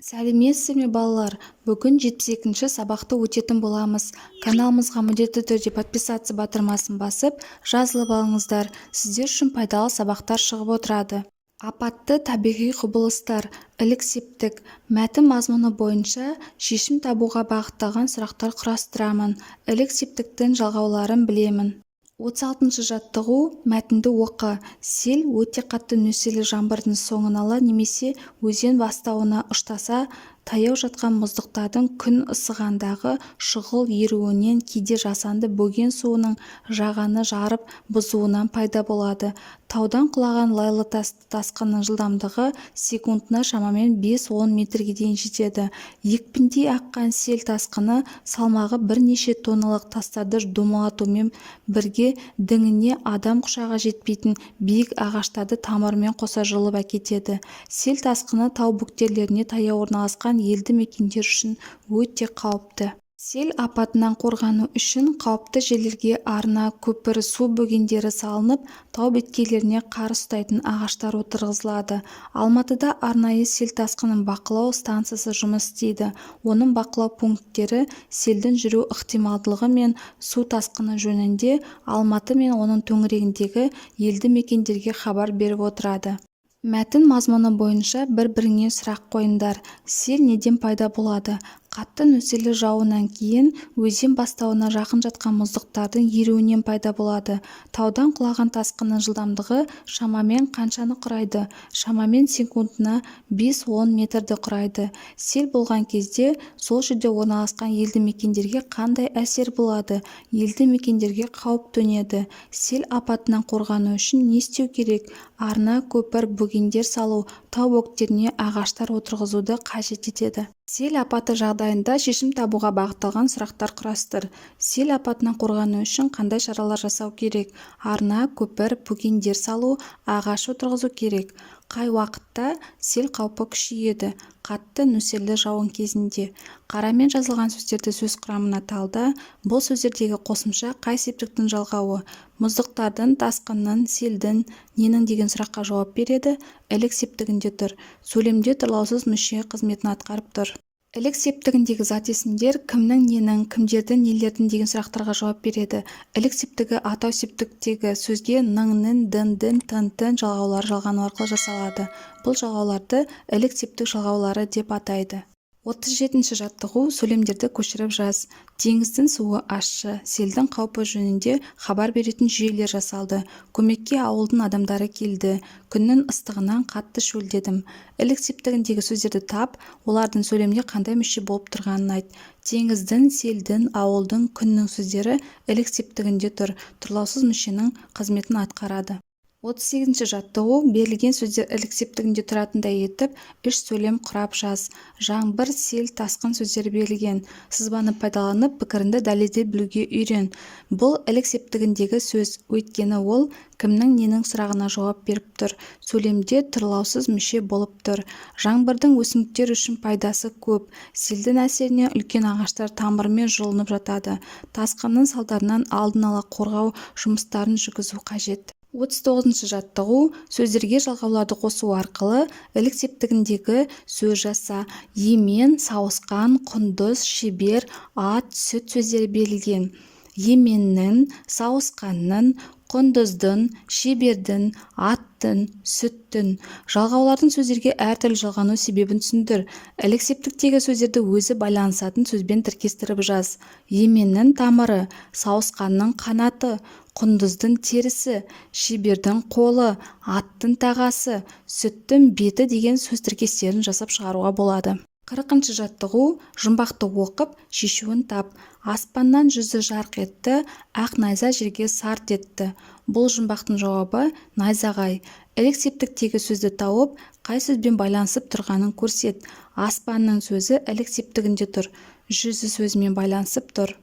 Сәлеметсіздер ме, балалар! Бүгін 72-ші сабақты өтетін боламыз. Каналымызға міндетті түрде «Подписаться» батырмасын басып, жазылып алыңыздар. Сіздер үшін пайдалы сабақтар шығып отырады. Апатты табиғи құбылыстар. Ілік септік. Мәтін мазмұны бойынша шешім табуға бағытталған сұрақтар құрастырамын. Ілік септіктің жалғауларын білемін. 36-шы жаттығу. Мәтінді оқы. Сел өте қатты нөсерлі жаңбырдың соңын ала немесе өзен бастауына ұштаса таяу жатқан мұздықтардың күн ысығандағы шұғыл еруінен, кейде жасанды бөген суының жағаны жарып бұзуынан пайда болады. Таудан құлаған лайлы тас тасқынның жылдамдығы секундына шамамен 5-10 метрге дейін жетеді. Екпіндей аққан сел тасқыны салмағы бірнеше тонналық тастарды домалатумен бірге діңіне адам құшағы жетпейтін биік ағаштарды тамырымен қоса жұлып әкетеді. Сел тасқыны тау бөктерлеріне таяу орналасқан елді мекендер үшін өте қауіпті. Сел апатынан қорғану үшін қауіпті жерлерге арна, көпір, су бөгендері салынып, тау беткейлеріне қар ұстайтын ағаштар отырғызылады. Алматыда арнайы сел тасқынын бақылау станциясы жұмыс істейді. Оның бақылау пункттері селдің жүру ықтималдылығы мен су тасқыны жөнінде Алматы мен оның төңірегіндегі елді мекендерге хабар беріп отырады. Мәтін мазмұны бойынша бір-біріңе сұрақ қойыңдар. Сел неден пайда болады? Қатты нөсерлі жауыннан кейін өзен бастауына жақын жатқан мұздықтардың еруінен пайда болады. Таудан құлаған тасқынның жылдамдығы шамамен қаншаны құрайды? Шамамен секундына 5-10 метрді құрайды. Сел болған кезде сол жерде орналасқан елді мекендерге қандай әсер болады? Елді мекендерге қауіп төнеді. Сел апатынан қорғану үшін не істеу керек? Арна, көпір, бөгендер салу, тау бөктеріне ағаштар отырғызуды қажет етеді. Сел апаты жағдайында шешім табуға бағытталған сұрақтар құрастыр. Сел апатынан қорғану үшін қандай шаралар жасау керек? Арна, көпір, бөгендер салу, ағаш отырғызу керек. Қай уақытта сел қаупі күшейеді? Қатты нөсерлі жауын кезінде. Қарамен жазылған сөздерді сөз құрамына талда. Бұл сөздердегі қосымша қай септіктің жалғауы? Мұздықтардың, тасқынның, селдің, ненің деген сұраққа жауап береді. Ілік септігінде тұр. Сөйлемде тұрлаусыз мүше қызметін атқарып тұр. Ілік септігіндегі зат есімдер кімнің, ненің, кімдердің, нелердің деген сұрақтарға жауап береді. Ілік септігі атау септіктегі сөзге ның, нің, дың, дің, тың, тін жалғаулары жалғану арқылы жасалады. Бұл жалғауларды ілік септік жалғаулары деп атайды. 37-ші жаттығу. Сөйлемдерді көшіріп жаз. Теңіздің суы ащы. Селдің қаупі жөнінде хабар беретін жүйелер жасалды. Көмекке ауылдың адамдары келді. Күннің ыстығынан қатты шөлдедім. Ілік септігіндегі сөздерді тап, олардың сөйлемде қандай мүше болып тұрғанын айт. Теңіздің, селдің, ауылдың, күннің сөздері ілік септігінде тұр, тұрлаусыз мүшенің қызметін атқарады. 38-ші жаттығу. Берілген сөздер ілік септігінде тұратындай етіп үш сөйлем құрап жаз. Жаңбыр, сел, тасқын сөздері берілген. Сызбаны пайдаланып, пікіріңді дәлелдей білуге үйрен. Бұл ілік септігіндегі сөз, өйткені ол кімнің, ненің сұрағына жауап беріп тұр, сөйлемде тұрлаусыз мүше болып тұр. Жаңбырдың өсімдіктер үшін пайдасы көп. Селдің әсерінен үлкен ағаштар тамырымен жұлынып жатады. Тасқынның салдарынан алдын ала қорғау жұмыстарын жүргізу қажет. 39-шы жаттығу. Сөздерге жалғауларды қосу арқылы ілік септігіндегі сөз жаса. Емен, сауысқан, құндыз, шебер, ат, сүт сөздері берілген. Еменнің, сауысқанның, құндыздың, шебердің, аттың, сүттің. Жалғаулардың сөздерге әртүрлі жалғану себебін түсіндір. Ілік септіктегі сөздерді өзі байланысатын сөзбен тіркестіріп жаз. Еменнің тамыры, сауысқанның қанаты, құндыздың терісі, шебердің қолы, аттың тағасы, сүттің беті деген сөз тіркестерін жасап шығаруға болады. 40-шы жаттығу. Жұмбақты оқып, шешуін тап. Аспаннан жүзі жарқ етті, ақ найза жерге сарт етті. Бұл жұмбақтың жауабы – найзағай. Ілік септіктегі сөзді тауып, қай сөзбен байланысып тұрғанын көрсет. Аспанның сөзі ілік септігінде тұр, жүзі сөзімен байланысып тұр.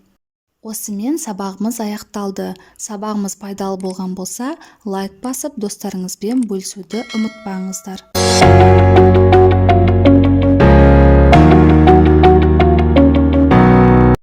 Осымен сабағымыз аяқталды. Сабағымыз пайдалы болған болса, лайк басып, достарыңызбен бөлісуді ұмытпаңыздар.